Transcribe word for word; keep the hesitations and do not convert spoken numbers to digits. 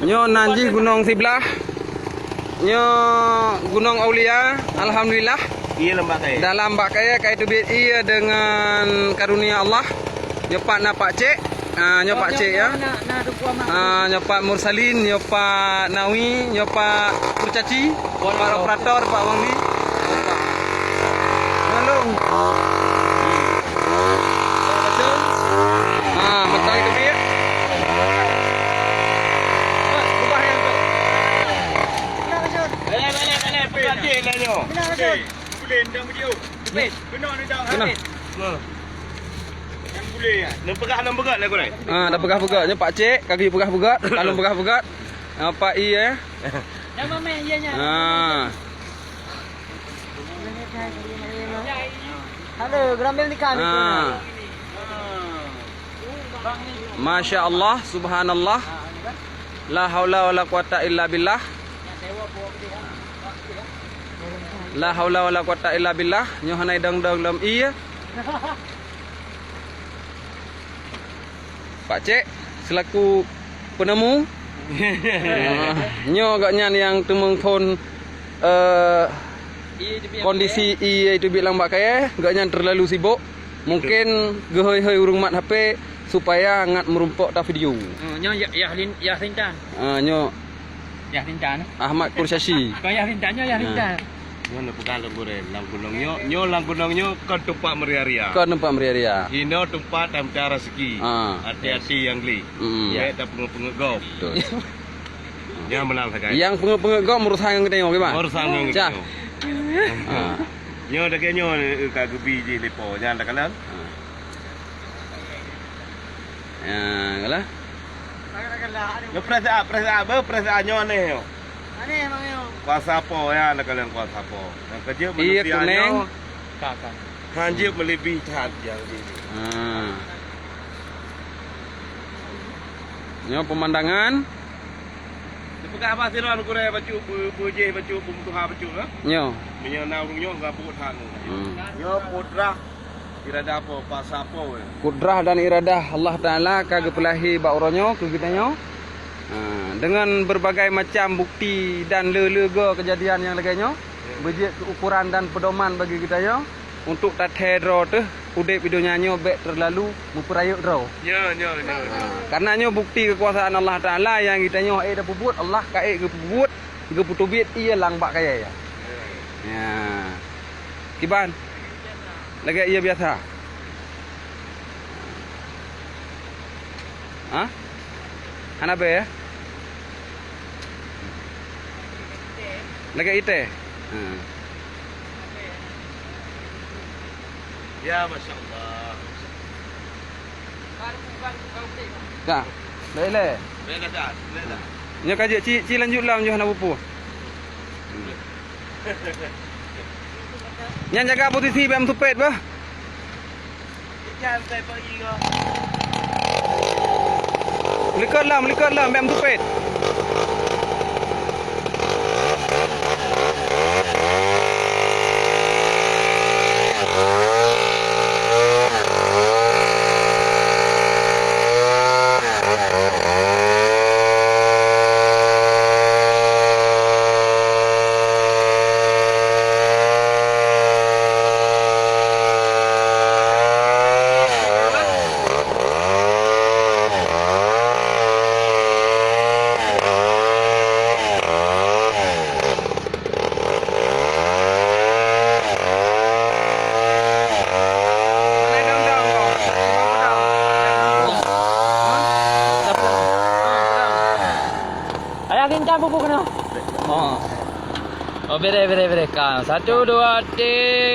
Nyoe nan jih gunong siblah. Nyoe Gunong Aulia, alhamdulillah. Iya, lembak kaya. Dalam bak kaya, kaya teubiet ié deungon karunia Allah. Nyoe pat na Pak Cek. Ah, nyoe Pak Cek, ya. Ah, nyoe Pak Mursalin, nyoe Pak Nawi, nyoe Pak Kurcaci, Pak operator, Pak Wangdi. Nyoe lôn. Ah, meutai teubiet. Ubah yang tu. Beleh, beleh, beleh. Peugah jih lah nyoe. Keunoe. Neupeugah lom peugah lagu nyan. Ah, dah peugah-peugah. Nyoe Pak Cek, ka geupeugah-peugah. Ka lôn peugah-peugah. Ah, Pak I, eh. Nama meh, iya, iya. Ah. Halo, gerambel nikah ni. Ah. Masya Allah, subhanallah. La haula wala quwata illa billah. La haula wala quwata illa billah. Nyoe hana idong-dong lom ié. Pak Cek selaku penemu. Ah, nyoe gobnyan nyang teumeung phon, eh, kondisi ié teubiet lam bak kayée, gobnyan terlalu sibuk. Mungkin geuhôi-hôi ureuëng mat H P supaya ngat meurumpok ta video. Oh, nyoe Yah, Yah Lin-, Yah Lintan. Ah, nyoe Yah Lintan. Ahmad Kurcaci. Kon Yah Lintan, nyoe Yah Lintan. Nyoe neupeugah lôn gurée, lam gunong nyoe, nyoe lam gunong nyoe kon teumpat meuria-ria. Kon teumpat meuria-ria. Inoe teumpat tameucari rezeki. Ah. Hati-hati nyang gli. Mm. Bék tapeungeuet-peungeuet gob. Betul. Nyan meunan sagai. Nyang peungeuet-peungeuet gob meurusan ngon geutanyoe, kiban? Meurusan ngon geutanyoe. Ah. Nyoe lagée nyoe, eh, ka geubi jih lé po, nyan takalon. Ah. Ya, kalah. Nyoe preh siat, preh siat, beuh, preh siat nyoe aneh nyoe. Aneh, Bang, nyoe. Kuasa po, ya, takalon kuasa po. Nyang keujeuet manusia nyoe. Iya, kuneng. Ka, ka. Hanjeuet meuleubeh that nyang jih. Ah. Nyoe peumandangan. Dipeugah bah sidroe gurée bacut, peu-, peujih bacut, peumeutuha bacut, ha? Nyoe. Meunyoe na ureuëng nyoe, gabuk that. Hmm. Nyoe kudrah iradah apa, paksa apa, weh? Kudrah dan iradah Allah Taala ka geupeulahé bak uroe nyoe keu geutanyoe. Ha, deungon berbagai macam bukti dan le-le go keujadian nyang lagée nyoe, beujeuet keu ukuran dan peudoman bagi geutanyoe. Untuk tathée droe teuh udeb di donya nyoe bék teulalu meupeurayeuk droe. Nyo, nyo, nyo, nyo. Ha, karena nyoe bukti keukuasaan Allah Taala nyang geutanyoe ék tapeubuet, Allah ka ék geupeubuet, geupeuteubiet ié lam bak kayée. Ya. Kiban? Lagée ié biasa. Ha? Hana bée, ya? Lagée ié teh. Ha. Ya, masya Allah. Dah. Dah ilée. Dah, dah, dah. Dah, dah. Nyoe ka jeuet ci, ci lanjut lam nyoe hana peue-peue. Nyan jaga posisi bèk meusupet beuh. Likot lam, likot lam, bèk meusupet. Ayah Gintan pupuk kena. Oh. Oh, bere, bere, bere. Ka. Satu, dua, tiga.